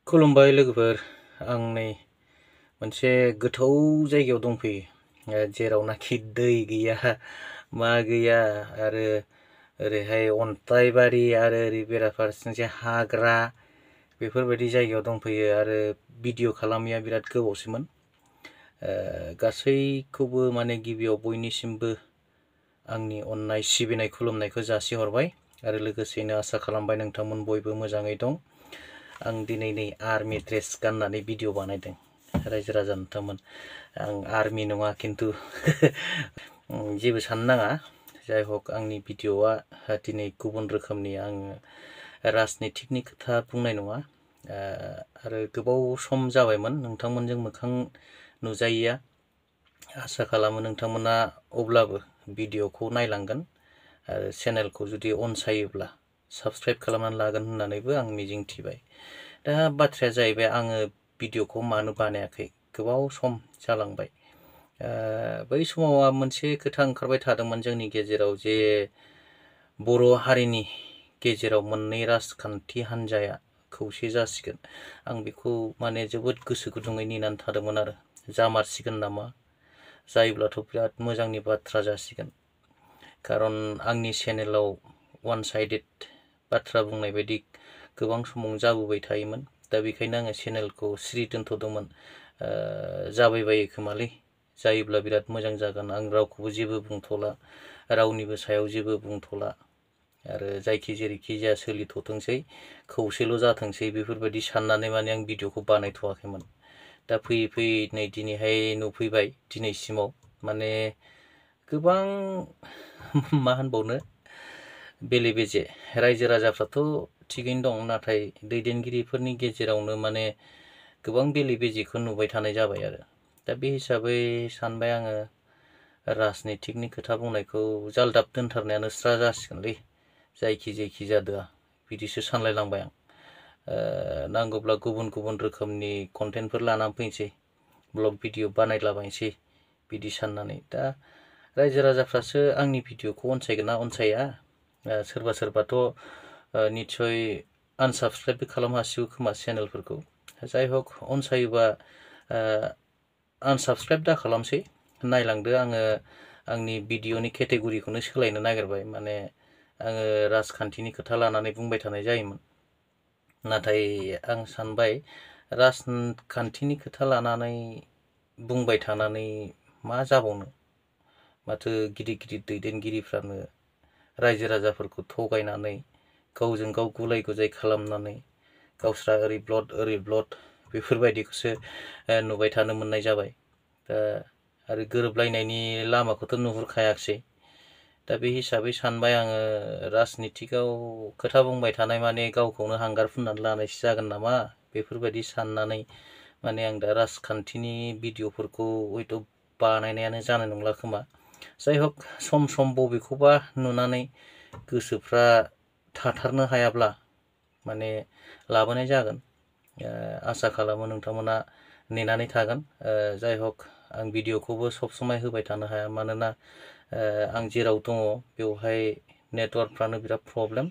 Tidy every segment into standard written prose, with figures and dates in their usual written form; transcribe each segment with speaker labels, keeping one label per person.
Speaker 1: खुलुमबाय लोगोफोर आं नै मोनसे गोथौ जायगायाव दंफैयो जेरावनाखि दै गैया मा गैया आरो ओरैहाय अन्थाइबारि आरो ओरै बेराफारसेथिंजाय हाग्रा बेफोरबायदि जायगायाव दंफैयो आरो भिडिअ खालामैया बिराद गोबावसैमोन गासैखौबो माने गिबियाव बयनिसिमबो आंनि अननाय सिबिनाय खुलुमनायखौ जासिहरबाय आरो लोगोसेनो आसा खालामबाय नोंथांमोन बयबो मोजाङै दं। आं दिनै नै आर्मि ड्रेस गाननानै भिडिअ बानायदों रायजो राजा नोंथांमोन आं आर्मि नङा खिन्थु जेबो साननो नाङा जाय हक आंनि भिडिअआ दिनै गुबुन रोखोमनि आं राजनितिकनि खोथा बुंनाय नङा आरो गोबाव सम जाबायमोन नोंथांमोनजों मोखां नुजायैया आसा खालामो नोंथांमोना अब्लाबो भिडिअखौ नायलांगोन आरो चेनेलखौ जुदि अनसायोब्ला साबस्क्राइब खालामनानै लागोन होननानैबो आं मिजिंथिबाय। दा बाथ्राया जाहैबाय आङो भिडिअखौ मानो बानायाखै गोबाव सम जालांबाय बै समाव मोनसे खोथा ओंखारबाय थादोंमोन जोंनि गेजेराव जे बर' हारिनि गेजेराव मोननै राजखान्थि हान्जाया खौसे जासिगोन आं बेखौ माने जोबोद गोसो गुदुङै नेनानै थादोंमोन आरो जामारसिगोन नामा जायोब्लाथ' बिराद मोजांनि बाथ्रा जासिगोन खारन आंनि चेनेलाव वान साइडेड बाथ्रा बुंनाय बायदि गोबां समाव जाबोबाय थायोमोन दा बेखायनो आङो चेनेलखौ स्रि दोनथ'दोंमोन जाबायबायो खोमालै जायोब्ला बिराद मोजां जागोन आं रावखौबो जेबो बुंथ'ला रावनिबो सायाव जेबो बुंथ'ला आरो जायखि जेरैखि जाया सोलिथ'थोंसै खौसेल' जाथोंसै बेफोरबायदि साननानै माने आं भिडिअखौ बानायथ'वाखैमोन दा फैयै फैयै नै दिनैहाय नुफैबाय दिनैसिमाव माने गोबां मा होनबावनो बेले बेजे रायजो राजाफ्राथ' थिगैनो दं नाथाय दैदेनगिरिफोरनि गेजेरावनो माने गोबां बेले बेजेखौ नुबाय थानाय जाबाय आरो दा बे हिसाबै सानबाय आङो राजनितिकनि खोथा बुंनायखौ जालदाब दोनथारनायानो स्रा जासिगोनलै जायखि जादोआ बिदिसो सानलायलांबाय आं नांगौब्ला गुबुन गुबुन रोखोमनि कन्टेन्टफोर लानानै फैनोसै ब्लग भिडिअ बानायलाबायनोसै बिदि साननानै दा रायजो राजाफ्रासो आंनि भिडिअखौ अनसायगोन ना अनसाया सोरबा सोरबाथ' निस्सय आनसाबस्क्राइबबो खालामनो हासिगौ खोमा चेनेलफोरखौ जाय हक अनसायोबा आनसाबस्क्राइब दा खालामसै नायलांदो आङो आंनि भिडिअनि केटेगरिखौनो सोलायनो नागिरबाय माने आङो राजखान्थिनि खोथा लानानै बुंबाय थानाय जायोमोन नाथाय आं सानबाय राजखान्थिनि खोथा लानानै बुंबाय थानानै मा जाबावनो माथो गिदिर गिदिर दैदेनगिरिफ्रानो रायजो राजाफोरखौ थगायनानै गावजों गाव गुलाय गुजाय खालामनानै गावस्रा ओरै ब्लड बेफोरबायदिखौसो नुबाय थानो मोननाय जाबाय दा आरो गोरोबलायनायनि लामाखौथ' नुहुरखायाखसै दा बे हिसाबै सानबाय आङो राजनितिकआव खोथा बुंबाय थानाय माने गावखौनो हांगार फुननानै लानायसो जागोन नामा बेफोरबायदि साननानै माने आं दा राजखान्थिनि भिडिअफोरखौ हयथ' बानायनायानो जानाय नंला खोमा जाय हक सम सम बबेखौबा नुनानै गोसोफ्रा थाथारनो हायाब्ला माने लाबोनाय जागोन आसा खालामो नोंथांमोना नेनानै थागोन जाय हक आं भिडिअखौबो सब समाय होबाय थानो हाया मानोना आं जेराव दङ बेवहाय नेटवार्कफ्रानो बिराद प्रब्लेम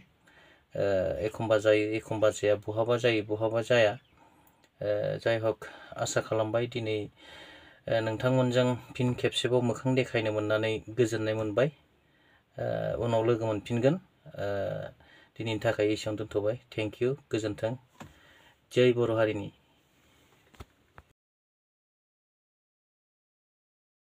Speaker 1: एखमबा जायो एखमबा जाया बहाबा जायो बहाबा जाया जाय हक आसा खालामबाय दिनै नोंथांमोनजों फिन खेबसेबाव मोखां देखायनो मोननानै गोजोननाय मोनबाय उनाव लोगो मोनफिनगोन दिनैनि थाखाय एसेयावनो दोनथ'बाय थेंक इउ गोजोन्थों जय बर' हारिनि।